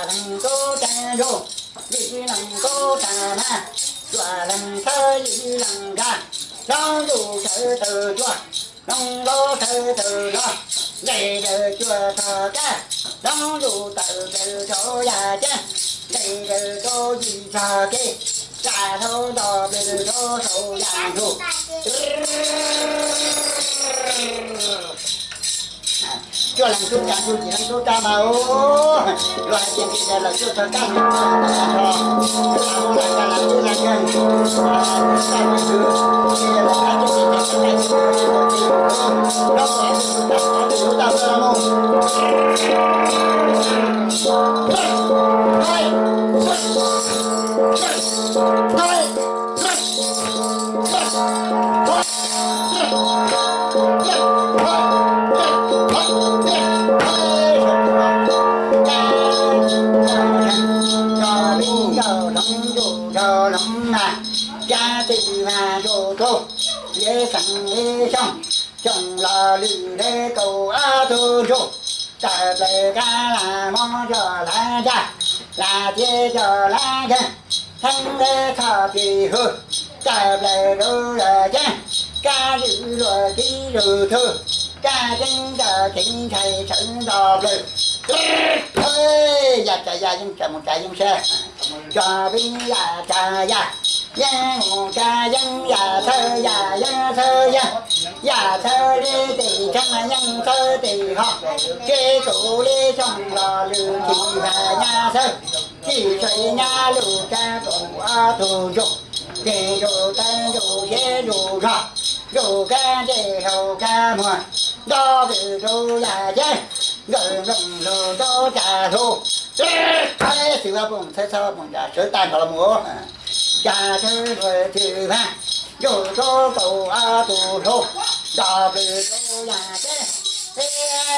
Leej tub tag ntsug, yim leej tub tag na, cuaj leej thawj yim leej nra, hlob ntuj sawv tawm cuaj, hlob ntuj sawv tawm hlob, nqe daws cuaj txog kab, hlob ntuj tawm plaws rau yaj ceeb, nqe daws rau yim txog kev, tsa hlau nto plaws rau saum yaj ntug. Cuaj leej tub tag ntsug, yim leej tub tag mas, luag hais tias nqe daws lawm cuaj txog kab, tag nrho, tag nrho, Cov peb nkauj hloov ntuj dhau hloov na, cab tij vaj ntuj tub, liab xeem liab xyooj, xyooj los lwm deb kaum ob tug ntsuj, tawm plaws kab lam mob coj lav ntsaj, lam tiab coj lav nkeeg, theeb deb txhoj plig huv, tawm plaws rau yaj ceeb, kab zwm luag tib lug thug, kab ceeb coj ceev ntshai sawv nto plaws. Yaj tsa yaj, yeeb tsa mus tsa yeeb sab, cov peb yaj tsa yaj, yeeb mus tsa yeeb, yaj thawj yaj, yeeb thawj yeeb, yaj thawj li tim tsheej, yeeb thawj tim hov, tsib kaum li xyooj los lwm tim vaj nyab thawj, txij tshais nyab lug tsa kaum ob tug ntsuj, ces ntsuj taw ntsuj siav ntsuj zog, ntsuj kab ntsej hlau kab muag, nto plaws rau yaj ceeb, nkawm nplooj lug ntaub tsa hlau. Txhawb vaj pooj, txhawb vaj pooj, sawv tag nrho los mus. Yaj thawj luag txwm vaag, ntsuj rau kaum ob tug hlau, nto plaws rau yaj ceeb, peb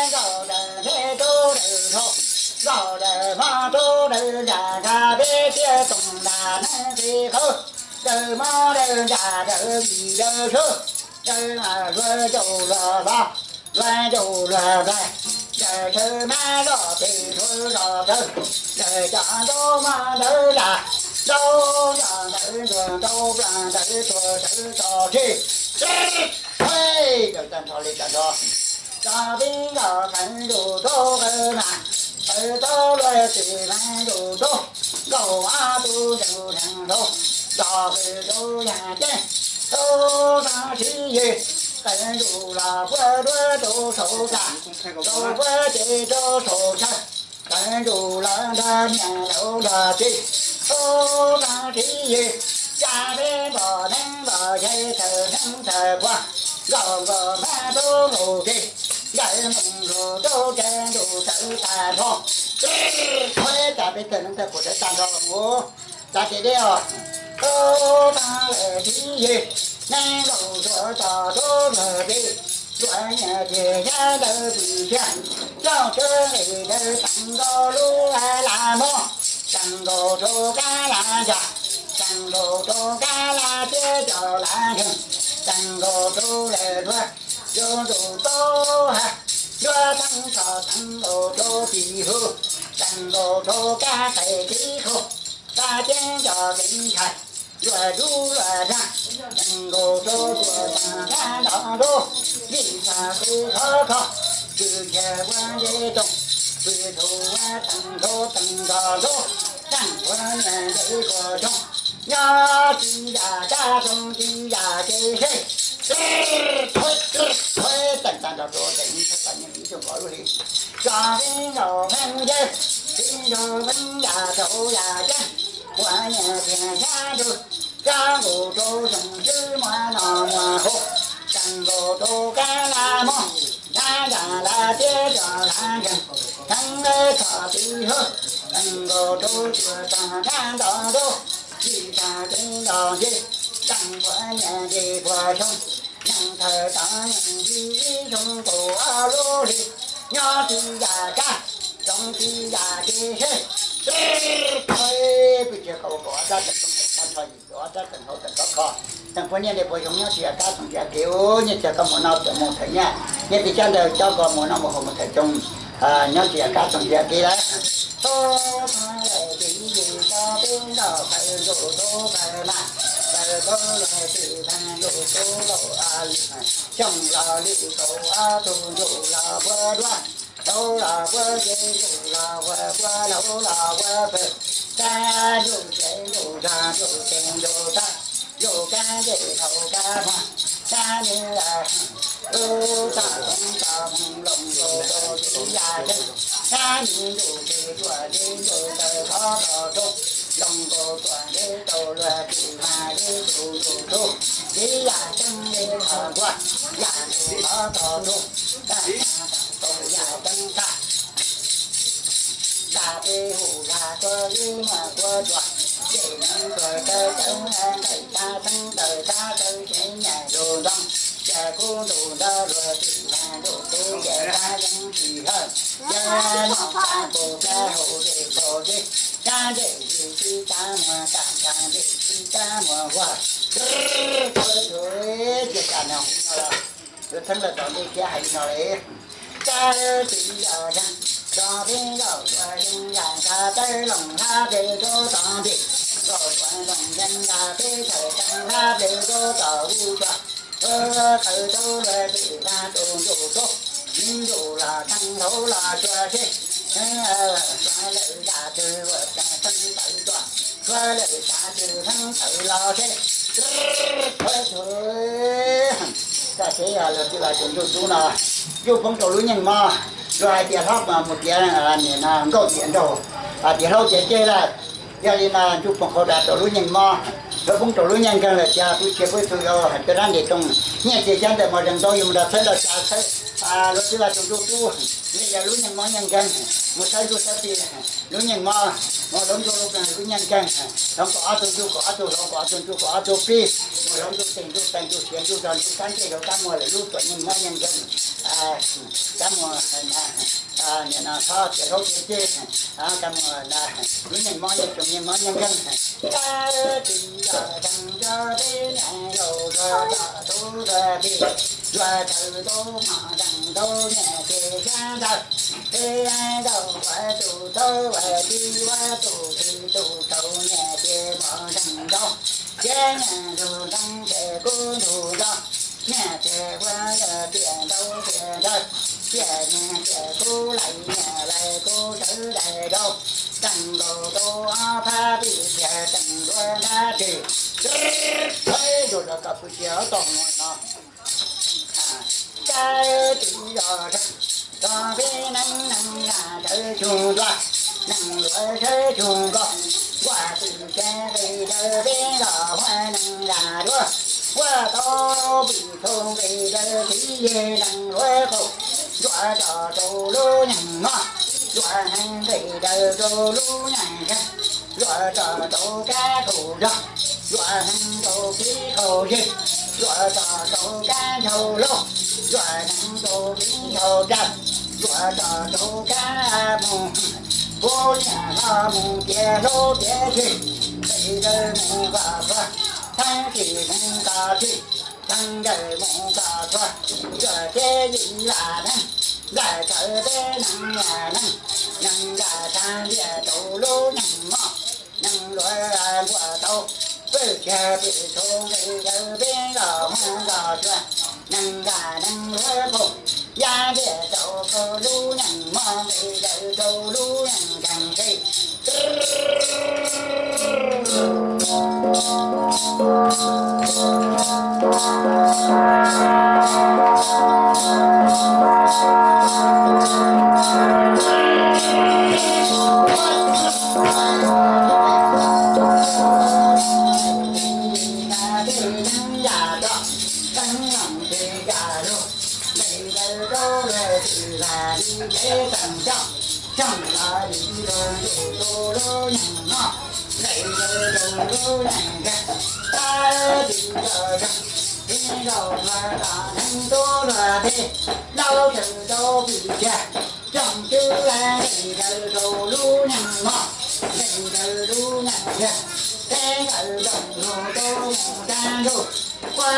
nkauj dawm nthe rau dawm hlau, nkauj dawm hmo rau dawm ntsaj, nrag peb tiab toom nrag neeb qis qhauv, dawm hmo dawm ntsaj dawm vim dawm sub, dawm mas luag ncaus luag hlo, luag ncaus luag nplaig, dawm sawv mab zoj pem rhuav zoj tawv, dawm cov ntaub mab ntawv ntsaj, ntaub zoj ntawv ntsuag, ntaub plaab ntawv tuag, sawv tso tseg. Dawm tag nrho li tag nrho. Cov peb nkauj qees ntuj tub qees mas, qees tub luag txwm vaag ntuj tub, nkaus ob tug ntsuj dheev hlau, nto plaws rau yaj ceeb, tub tag siv yig, qees ntuj los puab duab rau saum tag, rau puab ces rau saum chaw, qees ntuj los nrog niam laus nrog txiv, tub tag siv yig, yaj peb npog neeb npog yaig, thawm neeb thawm puag, nkaus nkaus mab tub nkaus teg, nkawm nplooj lug rau qees ntuj sawv tag nrho. Txhawb tag peb thawm neeb thawm puag sawv tag nrho los mus. Txav kev deb os. Tub tag lawm siv yig, neeb nkaus tsuav tog tub luag teg, luag nyiam tiag yaj ntawd pwm thiab, coj tsawb nqis ntawd teev nkaus lub laj mob, teev nkaus rau kab laj ntsaj, teev nkaus rau kab laj tiab coj laj nkeeg, teev nkaus rau lawm luag, yug ntuj tub hab, luag teev tso teev nkaus rau pim huv, teev nkaus rau kab qais tib qho, kab ceeb coj ceev ntshai, luag dub luag daag, teev nkaus rau tuam taag kab nto nrub, vim txag qw khov kho, vwm nchav ua nce toog, vwm tug ua teev nrho teev nrho nrub, teev ua nyiam nce kua xyoo, nyob tsis yam kab toog tsis yam kev seb, teem tag nrho rau teem ib tug paj nyiaj ib tug nkaus lub hli. Tso peb nkaus meej yawg, peb nkaus meej yam rau yam ceeb, ua nyiam tiag yaj ntug, kab nkaus rau xyoo tswb muaj noj muaj haus, teem nkaus rau kab laj mob, nab nrag laj tiab coj laj nkeeg, teev lawv txhoj pib huv, teem nkaus rau tuam taag kab nto nrub, vim txag ceev nto nce, teem ua nyiam nce kua xyoo, neeg thawm tod neeg yig ib xyoo kaum ob lub hli, nyob tsis yam kab toog tsis yam kev seb, pwm tsis kaum kaum ob rab teem tooj teem kab nrho yim kaum ob rab teem hauv teem khov kho, teem puab nyiaj nce puag xyoo nyob tsis yam kab toog tsis yam kev, nyiaj txiag koj mus noj tawm mus thawm nyiaj, nyiaj txiag tsab ntawd coj koj mus noj mus haus mus thawm coo, Nyob tias kab txoos tiag tiag lawm. Tub txhab lawm txiv yim tso peb nrog qawm ntuj tub qawm mas, qawm tub luag twm tag ntuj tub laum a lwm, xyooj los lwm kaum ob tug ntuj los puab duab, laug los puab cev ntuj los puab, puab laug los puab pawg, sab ntuj cev ntuj zog ntuj cev ntuj tag, ntuj kab ncej thaum kab hmo, sab ntuj toj hmoov toj hmoov loos nkaus rau txiv yaj ceeb, sab ntuj ntsuj ntseg ruaj ntseg ntuj tawg qhov tog roob, loos nkaus ruaj ntseg rau luag twm mas ntseg tus ntuj tub, txiv yaj ceeb ntseg qhov nkuaj, yaj ntseg qhov tog roob, tag tag tag tau yaj ceeb tag. Nqa peb hu zag tuab ib muaj tuab tsuag, ncej neev tuag tawv tawv nqaij tshab xeeb tawv tshab tawv tsev nyiaj lug ntoo, yaj kub ntuj nrab luag twm mas ntuj tub yaj tshab yeeb tsis hawj, yaj noj tshab pus plab haus dej kaus dej, tshab ntsej yig tib tshab muag tam ntsag ntsej tib tshab muag huag. Cia tas no, lawv txheeb lawm tom ntej thiab hais li no li. Kab txiv yog zeeg, tso peb zaum ua zeeg yam nqa tawb loos hab peb rub tod nti, zaum ua loos zeeg nqa peb tawm tag hab peb rub tom ub tsuag, qawm tub luag twm tag tus ntuj tub, ib ntuj los tag hauv los tsuag seb, tsuag lawm yam twg ua tag txheeb tawv tuaj, tsuag lawm yam twg txheeb tawv los seb. Koj tsev yog luag twj vaj tus ntuj tub no, ntuj poob rau lub nyeej mob, luag hais tias hlob mus tiav nim no nkauj tiav nraug, hais tias hlob tiav ceg lawm. Yog li no ntuj poob qhov ras rau lub nyeej mob, luag poob rau lub nyeej nkeeg lawm cas kuv cia peb tug yau hais cov dab ntes toog, nyiaj txiag xyab ntawm mos zees ntau yus mus nrog txhawb nrog tsa txhawb, luag twj vaj tus ntuj tub, yog lub nyeej mob nyeej nkeeg, mus txhawb ntuj txhawb plig, lub nyeej mob, mus hloov ntuj hloov plig lub nyeej nkeeg, hloov kaum ob tug ntuj kaum ob tug, hloov kaum ob tug ntuj kaum ob tug plig, mus hloov ntuj tes ntuj tais ntuj siav ntuj zog ntuj kab ntsej rau kab muag lawm lub tuam nyeej mob nyeej nkeeg, kab muag nim no txhob tias hlob tiav ceg, kab muag lub nyeej mob nyeej tsoom nyeej mob nyeej nkeeg. Kab txiv yog zeeg nco peb niam laus luag txom tub luag plig, luag tawv tub mos zeeg tub nyiaj txiag xyab ntawv, peb zaum ua tus tub ua tij ua tus plig tus tau nyiaj txiag mos zeeg ntau, txiav nyiaj ntug nteeb ces kub ntug nto, nyiaj txiag ua tiam ntau tiam ntawd, tiam nyiaj tiam kub laim nyiaj laim kub sawv daim rau, tag nkaus rau ob phab pib tiag tseem dua dab tsi. Ua rau koj pw tiag tau no. Kab txiv yog zeeg, tso peb neeb neeg yam rawv tshug ntua, neeg luav sawv tshug nkaus, nkuaj twm tsev nqis daws peb los huab neeg yam duab, huab tau pim txhu nqis daws txiv yig neeg luav qaug, ntuav tso rau lub nyeeg mob, ntuav neeg nqis daws rau lub nyeeg nkeeg, ntuav tso rau kab qaug zog, ntuav neeg rau kev qaug zig, ntuav tso rau kab nchaug laug, ntuav neeg rau kev nchaug daws, ntuav tso rau kab mus, kuv niam hlob mus tiav hlub tiav ceg, nqis daws mus kom txog, txheeb txim mus kom txhij, txheeb ntawm mus kom txhua, yuav teb yim lam neeg, nplaj tawv teb neeg niam neeg, neeg nplaj tag ntiaj tau lub nyeeg mob, neeg luav nkuaj tau, pwj kiag pwj txhu nqis daws peb los muag nkaus tsuag, neeg nplaj neeg luav qaug, yaj ntiaj tau kaug lub nyeeg mob nqis daws rau lub nyeeg nkeeg nqis. Yaj roj, teeb loos peb yaj lug, nqis daws rau luag twm lag li kev teem coj, coj los li luag ntuj tu lub nyeeg mob, nqis daws rau lub nyeeg nkeeg, tab sis coj zog, ib zaug luag tom neeg tub luag teg, laub tawm rau pwj kiag, coj cwb nqis daws rau lub nyeeg mob, nqis daws lub nyeeg nkeeg, teb daws nplooj lug tub mus sab ntuj, ua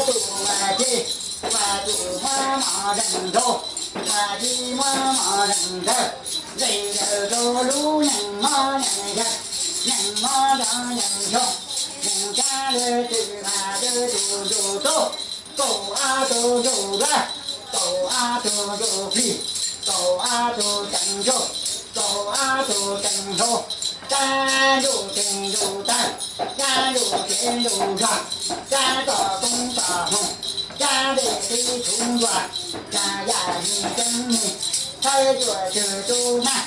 tus ua ceg, ua tus muab mos zeeg nraug, Tag kis muab mos zeem ntawd, zeem ntawd rau lub neej mob neej nkeeg, neej mob nrog neej xyoo, neej tsa lwm twm mas lwm tus ntsuj tub, kaum ob tug ntsuj duav, kaum ob tug ntsuj plig, kaum ob tug teev ntsuj, kaum ob tug teev hluas, kab ntsuj teg ntsuj taw, kab ntsuj tsev ntsuj zos, kab tom koob tom hmoov, kab dej tib txhuv ntuag, kab yam yim ceeb me, thawb cuaj tswg tub nab,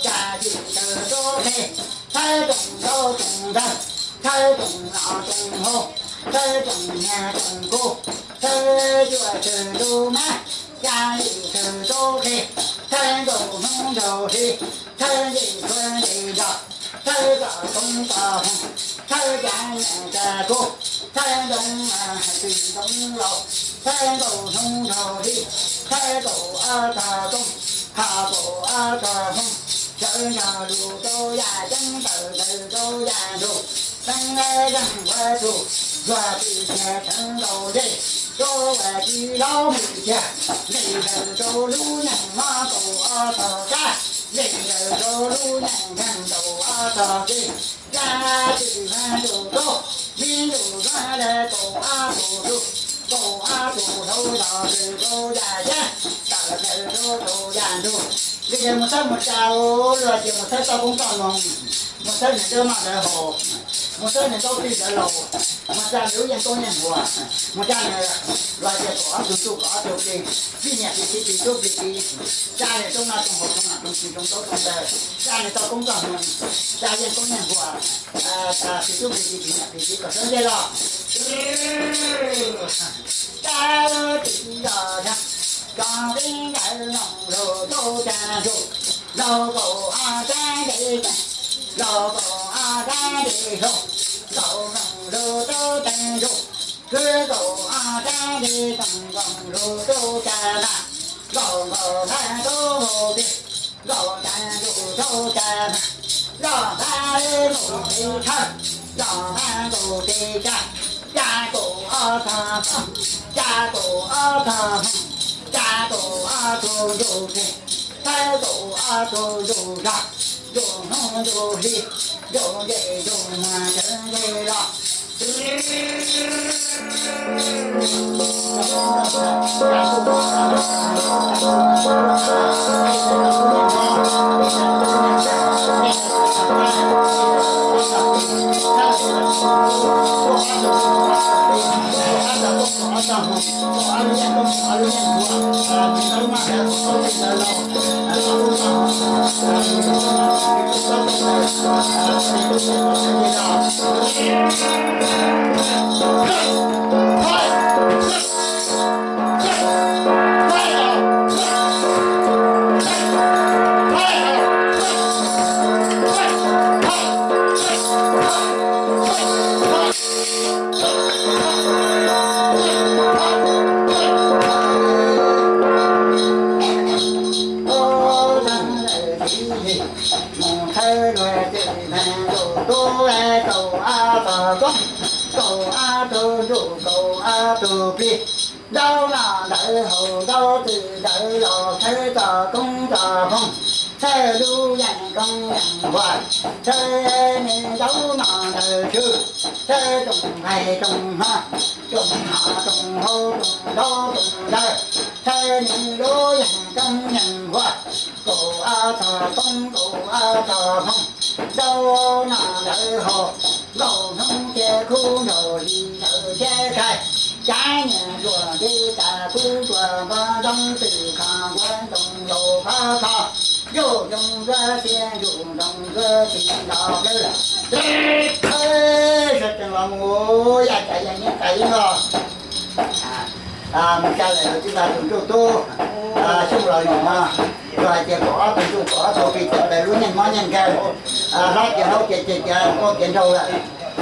kab yim tawg tub qhe, thawb rooj ntaub rooj ntawv, thawb rooj noj rooj haus, thawb rooj nyag rooj kub, thawb cuaj tswg tub nab, kab yim tswg tub qhe, thawb nkaus hnub nkaus hli, thawb nce txhua nce zos, thawb tom koob tom hmoov, thawb cav nyiaj cav kub, thawb ntoo twm ntoo laus, thawb nkaus hnub nkaus hli, thawb kaum ob tog koob, thawb kaum ob tog hmoov, sawv nrog lus rau yaj ceeb, tawm ntawv rau yaj ntug, teeb zeej ua tug, zuag tij tiag rheev nkaus ncej, rau ua tij laub hwm tiag, zeem ntawd rau lub neej mob nkaus ob tog kab, zeem ntawd rau lub neej nkeeg nkaus ob tog kev, yaj twm ntsuj tub, yij ntsuj duav le kaum ob tug tub, kaum ob tug hlau zog twm rau yaj ceeb, tawm ntawv rau rau yaj ntug. Li ntawd mus txhawb mus tsa, luag tias mus txhawb toj koob toj hmoov, mus txhawb niam ntaub noj ntawv haus, mus txhawb niam ntaub tij ntawv laus, mus tsa lub yeej koob yeej npuas, mus tsa nws, luag tias kaum ob tug tub kaum ob tug plig, plig niam plig txiv plig tub plig kiv, tsa nws rooj noj rooj haus rooj noj rooj txiv rooj ntaub rooj ntawv, tsa nws toj koob toj hmoov, tsa yeej koob yeej npuas, tsa plig tub plig kiv plig niam plig txiv kom sawv ntseg los. Kab tim zos tag, tso peb ntawd mloog lus tub tag ntsuj, laug kaum ob rab nte teeg, laug kaum ob rab nte hluas, laug mloog lus tub tag ntsuj, kwv kaum ob rab nte toog, mloog lus tub tag nag, laug nkaus nab tub hu tiag, laug tag ntsuj tub tag nag, laug nab nkaus tes thawb, laug nab nkaus tes tsa, tsa kaum ob tog koob, tsa kaum ob tog hmoov, tsa kaum ob tug ntsuj plig, thawb kaum ob tug ntsuj zog, ntsuj hnub ntsuj hli, ntsuj ncej ntsuj muag sawv ntseg los. Mus thawb luag twm ntsuj tub, kaum ob tog koob, kaum ob tug ntsuj, kaum ob tug plig, ntaub noj ntawv haus, ntaub twm ntawv laus, thawb toj koob toj hmoov, thawb lub yeej koob yeej npuas, thawb nws ntaub noj ntawv tswv, thawb rooj nqaij rooj hno, rooj noj rooj haus rooj ntaub rooj ntawv, thawb nws lub yeej koob yeej npuas, kaum ob tog koob kaum ob tog hmoov, ntaub noj ntawv haus, nkaus hnub thiab khub nraug hli ntawd thiab kais, cav nyiaj zuag nti tas kub tuag npog ntoo twm kho nkuav ntoo laus qhov kho, ntuj ntoo nkuav xiab ntuj ntoo nkuav txiv nto plawg. Sawv tsees los mus, yaj cas yaj nyiaj tas ib los. Mus tsa lawm los tsis tag tus ntsuj tub, xyoo los num no, yog hais tias kaum ob tug ntsuj kaum ob tug plig ces tawm lub nyeej mob nyeej nkeeg, hlob tiav hlaub tiav ceg tiav nqaub tiav nraug lawm.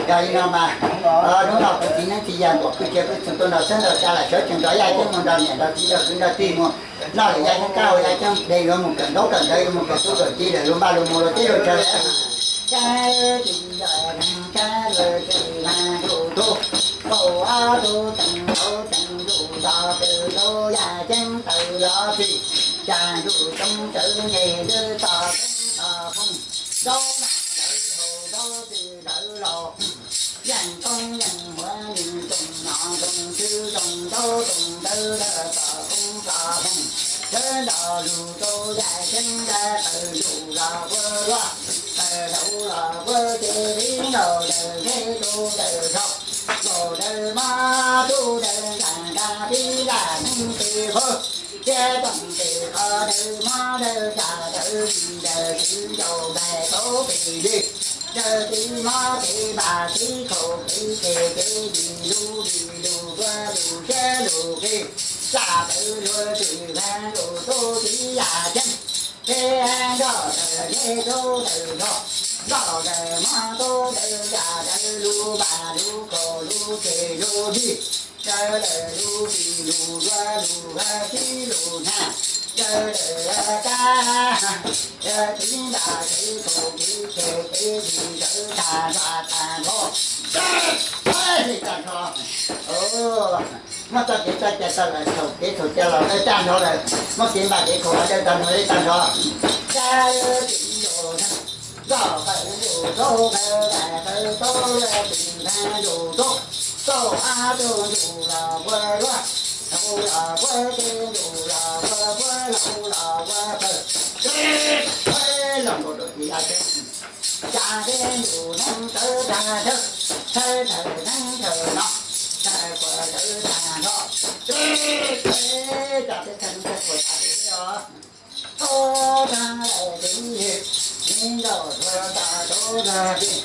Yog li no mas, hnub no kuv txiv neeb txiv yaig ntuam kwj txiav kwj txoos tuaj nrog sawv nrog tsa lawm, sawv tsees nrog yaj ceeb mus nrog niam nrog txiv nrog kwv nrog tij mus noj lawm yaj ceeb kab hau yaj ceeb dej yuav mus kawm ntaub kawm ntawv yuav mus kawm tub kawm kiv lawm lub npaj lub muag lub teb lub chaw lawm. Sab tim zos tag, sab lawm tim ntsuj tub, kaum ob tug teev ntaub teev ntuj nto kwv tub yaj ceeb tawm los txim. Cas ntuj coob tsawv nce lwb toj koob toj foom, zaub mas ntawd haus zaub twg ntawd los, yeej koob yeej huav nws tsoom nom tsoom tswv tsoom zaub tsoom ntawv lawm toj koob toj foom, sawv nrog lug rau yaj ceeb lawm qawm ntuj los puab luaj, qawm hauv los puab ces li nkaus daws zeb tub daws zog, nkaus daws mob tub daws nkaag nkaag tib laj neeb tib qhov, thiab toom tes qhov daws mob daws tsa daws vim daws txwv ncaus ntais kauv pes lwg, daws txiv mob txiv npam txiv khaum txiv tes txiv vim lub vim lug puab lug thiab lug qig, tsa tawv luag twm lag lug tub txiv yaj ceeb, thiab nrog daws zeb tub daws zog, nrog daws mob tub daws tsa daws lub npam lub khaum lub tes lub dig, daws lawm lub vim lug luag lug hab tib lug nag, daws lawm kab txiv npam txiv khaum txiv tes txiv vim daws tag nrho tag nrho, tag nrho. Muab txoj kev txoj cai tau lawm, thaum kev thaum cai los dawb tag nrho lawm, muab kev npam kev khaum los dawb tag nrho, dawb tag nrho. Kab txiv nkaus nag, nrog qawm ntuj tub qawm dais qawm tub lawm twm lag ntuj tub, tauj ab tug ntuj los puab luaj, hauv los puab teb ntuj los puab puab hauv los puab pawg, los nkaus rau txiv laj teb, cas teb ntuj neeb tawv tag thawb, thawb thawm neeb thawm no, thawm puas tawv tag nrho, cas teb thawb neeb thawb puas tag os. Thaub tag lawm txiv yig, txiv nkaus rua tas rau rag tij,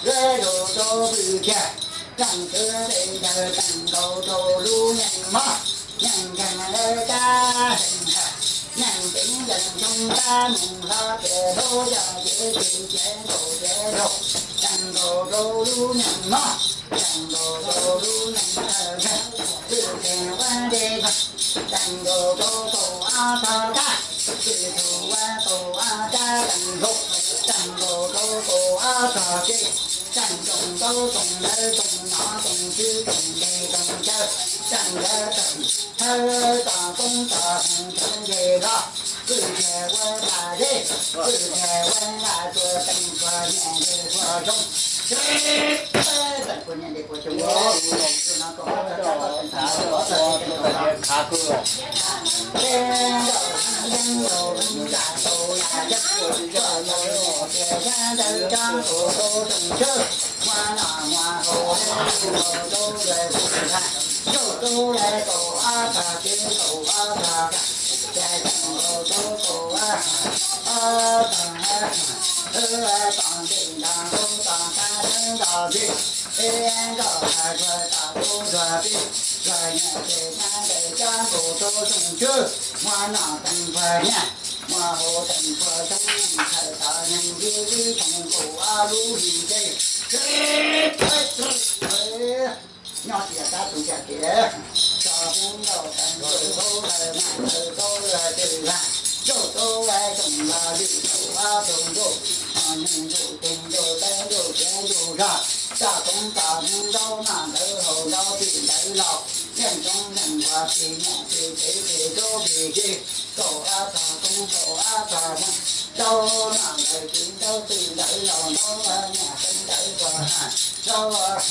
zuav rau rau pw kiag, tseem twv tes taws tseem nkaus rau lub nyeej mob, nyeej nkeeg lawv kab heev, nyeej tsev nkeeg xyoo kab moos hlob ces hlub yog cev tsis cev nkaus cev rau, tseem nkaus rau lub nyeej mob, tseem nkaus rau lub nyeej tawg nkeeg, txwj kheej ua ntej, tseem nkaus rau kaum ob tog kab, txwj kheej ua kaum ob kab tseem nkaus, tseem nkaus rau kaum ob tog ke, tseem tsoom ntaub tsoom ntawv tsoom nom tsoom tswv tsoom nteg tsoom chaw, tseem ntawv tseem thawb tog koob tog foom tseem nce zog, txwj kheej ua nqaj zeb, txwj kheej ua nqaj tsuag tseem puag nyiaj nteg puag xyoo, tseem puag nyiaj nteg puag xyoo, no kaum ob tog kab tog tseem nkaus rau kaum ob tog ke. Muaj noj teem puag nyiaj, muaj haus teem puag xyoo, thaum tod neeg yij ib thoom kuj ob lub hlis ntsej. Nyob tias tab tus xya tias, tso teeb nkaus teeb nkaus tub lawm mas tawv tub lawm twm lag, ntuj tub lawm tsoom los lwm tub ob tug ntuj, ntuj tes ntuj teb ntuj txiav ntuj zog, tso koob tso hmoov ntaub noj ntawd haus ntaub twm ntawd laus, yeej tsoom neeg ua plig nyiaj plig tsev plig tub plig ki, kaum ob tog koob kaum ob tog hmoov, ntaub noj ntawd txiv ntaub twm ntawd laus, ntaub nyiaj tsev ntawd puag ha, ntaub noj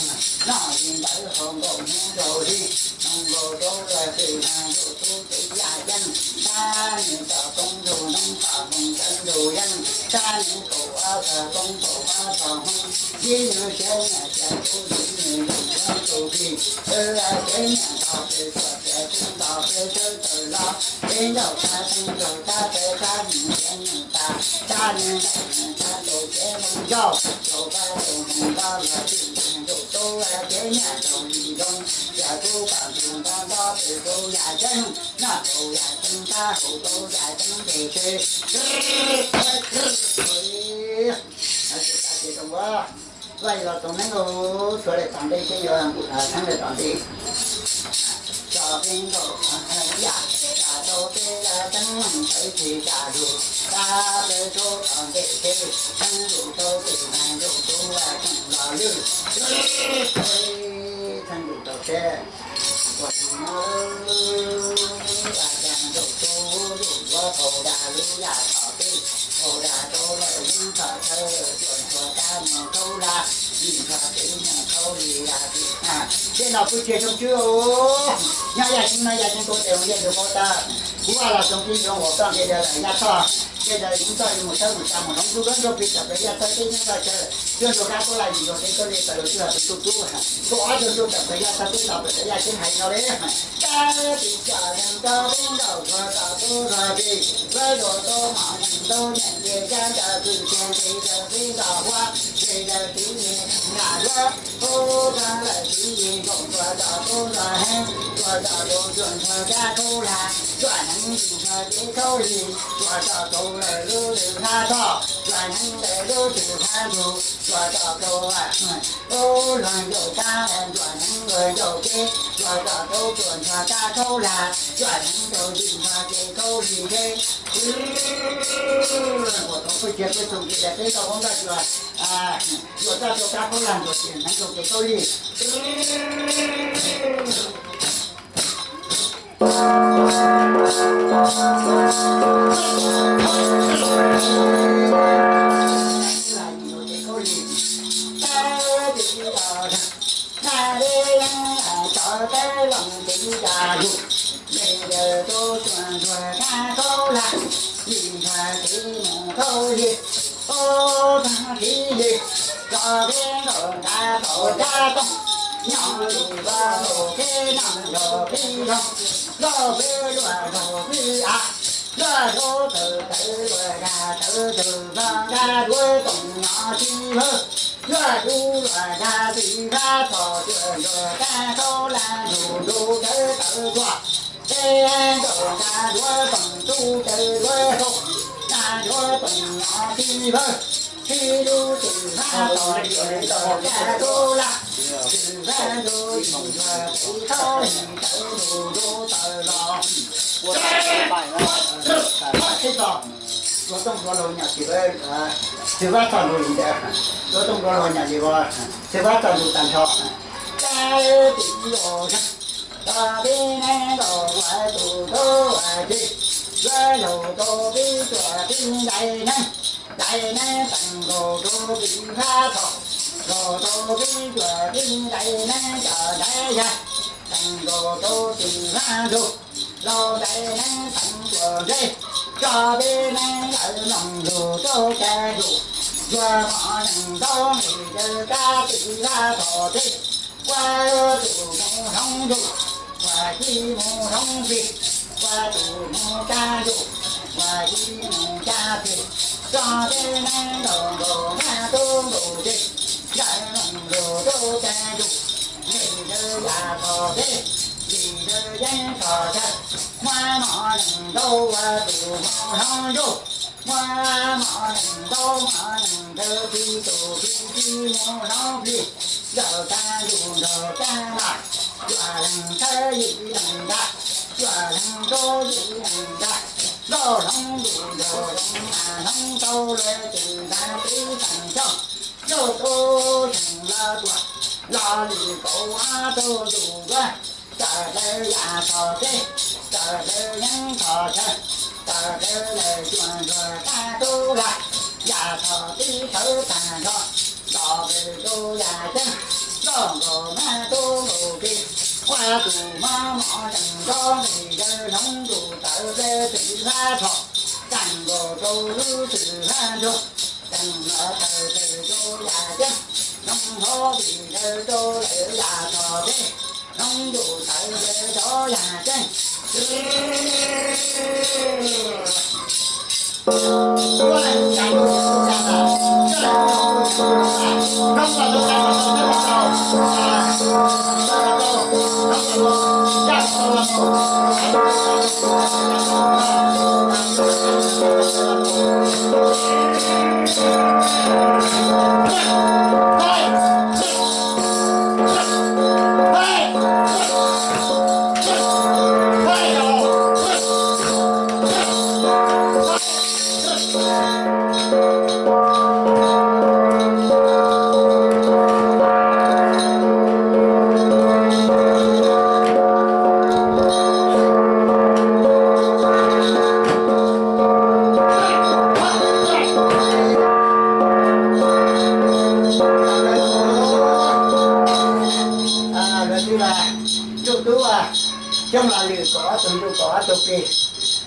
li ntawd haus nkaus hmoov nkaus li, noo nkaus tub lawm twm lag ntuj tub txiv yaj ceeb, sab nws tso koob ntuj noob tso hmoov tsev ntuj yeeb, sab nws kaum ob tog koob kaum ob tog hmoov, yij nws tsev nyiaj tsev tub yij nws yug tub plig, tsev nyiaj nto pes tuaj tsev tub nto pes tshawb tawm los, tsev nrauj sab teeb nrauj sab tsev sab nws tsev nws tas, sab nws nrauj nws sab nrauj tsev nrauj nrauj, nrauj sab nrauj hmoov nrauj los twm lag ntuj tub, tsev nyiaj nrauj li nroo, yaj tub pam ntuj nto nto pes tub yaj ceeb, noj tub yaj ceeb sab haus tub yaj ceeb ntes tsev. Vaj los tau neeb, suav lawm tom ntej thiab yuav txheeb lawm tom ntej. Tso peb nkaus yam, yam rau peb teeb meem tawv tsis tsa lug, tab peb suav tom ntej thiab txheeb lus rau twm neeg lus tub vaj tsoom los lwj, txheeb lus rau seb ua tsis muab vaj Tej no pwj txiaj zoo tswb, nyob yaj tseeb no yaj tseeb tuaj tes mus yaj ntug paub tag. Kuv vaj los tsoom pib zoo uas txoj kev daws lawm yaj txoj, kev daws ib txoj yuav mus tawb mus tsa mus hloov ntsuj duab ntsuj plig tawm plaws yaj txoj teb nyob txoj chaw, cuaj ntsuag kab kuab laj yim ntsuag teb khaub lig tawm los txij los tus tub tub, kaum ob cuaj ntsuag tawm plaws yaj txoj teb los plaws tawm yaj tseeb hais no li. Tab tis coj neeg rau peb nkaus tsuag tom tub tsuag tis, peb tsuag tub mom neeg tub nyeem ces cab ncaws kwv tiag nqis raws tib nto huab, nqis raws tib nram huab, ub tag lawm tib nkoos tsuag tom tub tsuag heev, tsuag tom tus tsuag ntsuag kab khaub lag, tsuag neev ntsuag cev khaub lig, tsuag tom tus lawm lub lwm hlab txhoj, tsuag neev lawm lub twm hlab ntug, tsuag tom tus ub luag ncaus kab ntsuag neev luag ncaus cev, tsuag tom tus tsuag ntsuag kab khaub lag, tsuag neev rau ntsuag cev khaub lig ntshe. Ua tau pwj txiaj peb txoos ces peb tau hoob ntaj tsuag, yuav txoj tsuag kab khaub lag ntsuag ces neev rau cev khaub lig. Luaj hlub tawv tawv luaj dag tawv tawg npog nqa duav toom nyob sib hawb, luaj hlub luaj dag txwm hlab txhos tsuag ntsuag kab khaub lag nrug nrug tawv tawv tuag, peb nkaus nqa duav toom tub tawv duav hau, nqa duav toom nyob sib hawb, sib lub txwm hlab txhos tsuag ntsuag kab khaub lag, txwm hlab nrug ntsuag txwm thaub ntawd nrug nrug tawm los. Ua tau ua tau, ua tooj ua lug nyam tsis, tsis vab txog nrug li ntawd, ua tooj ua lug nyam tsis, tsis vab txog nrug tag nrho. Kab tim los, tog pib neeb nkaus ua tus tub ua tij, yuav lug tus pib cuam pib ntais neeb, ntais neeb teem nkaus tus pib hlab txhos, nkaus tus pib cuam pib ntais neeb cov ntais yag, teem nkaus tus pib hlab ntug, laus ntais neeb teem cuam ntsej, tso peb neeb lawv mloog lug rau cai lug, yuav mov neeg ntaub nqis ntawd kab tim hlab txhos teg, ua tus mus hloov ntuj, ua tib mus hloov plig, ua tus mus cab ntuj, ua tib mus cab plig, tso peb neeb ntaus nkaus hab tub nkaus teg, lawv mloog lug rau cai lug, nqis ntawd yam txhos teg, nqis ntawd yeeb txhos chaw, muab mov neeg ntaub ua tus mus hloov ntuj, muab mov neeg ntaub mov neeg ntawd plig tus plig tib mus hloov plig, ntaus cab ntuj ntaus cab npaj, cuam leeg tshawb yim leeg nta, cuam leeg ntaub yim leeg nta, ntaus hloov ntuj ntaus hloov mas hloov tau lawv tus nta tib teem coj, yug tub seem lawv tuam, los lwm kaum ob tug ntuj nkuaj, tawm lawv yam txhos teg, tawm lawv yeeb txhos chaw, tawm lawv lawm cuam ntsuag kab tub lag, yam txhos tib thawv tag nrho, los lawm rau yam ceeb, ntaus nkaus hab tub nkaus teg, ua tus muab mov neeg ntaub nqis ntawd hloov ntuj tawm lawv txwm hlab txhos, teem nkaus rau lub txwm hlab ntsuag, teem los tawm tawm rau yam ceeb, hloov hauv plig ntawd rau lawv yam txhos teg, hloov ntuj tawm ntawd rau yam ceeb. Xyoo los lwm kaum ob tug ntuj kaum ob tug plig,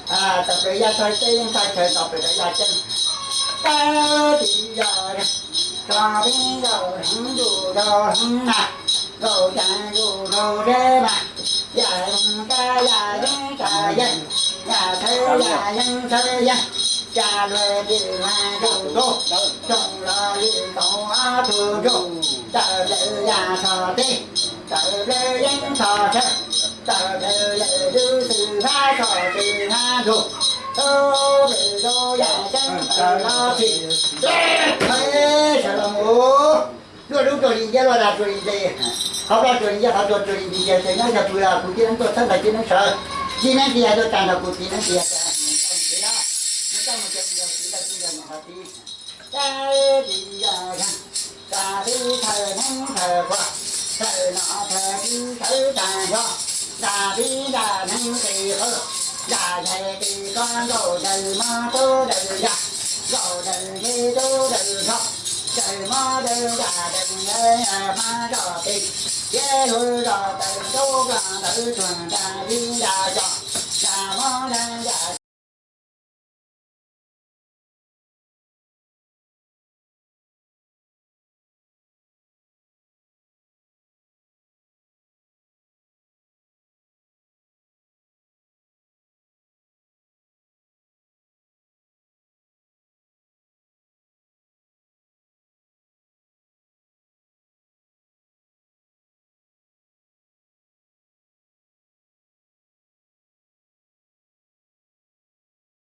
tau plaws yaj txhawj teb yeeb txhawj chaw tau plaws rau yaj ceeb. Tab tis yog, tso peb zaum heev ntuj rau heev na, nkaum cas ntuj rau deb mas, yaj yeeb tab yaj yeeb tsa yeeb, yaj txhawj yaj yeeb txhawj yeeb, cas luag twm mas ntuj ntuj, xyoo los lwm kaum ob tug ntuj, tawm plaws yaj txhos teb, tawm plaws yeeb txhos chaw, tawm plaws lawm lub xwm hab txhos xwm hab ntug, tub lwm lub yaj ceeb tawm los txhim, sawv los mus. Luaj lub rua li nceb luaj dag rua li nce, qhov plab rua li nceb qhov rua rua li nce, ces nyob yog pw los kuv tib leeg tuaj txhawb nrog tib leeg sawv, tib leeg tias tuaj tag nrog kuv tib leeg tias, Tab sis yog tib thawj neeb thawj quas, thawj nom thawj tswv sawv tag nrho, nta tib nta neeb qis qawg, nta zais qis qawg, nkaus daws mob tub daws yaj, nkaus daws ntse tub daws nrho, daws mob daws yaj daws ntse hmab zoj pes, thiab lub zos daws ntub nplooj ntawd tsuag nta tib nta tso, nta mob nta yaj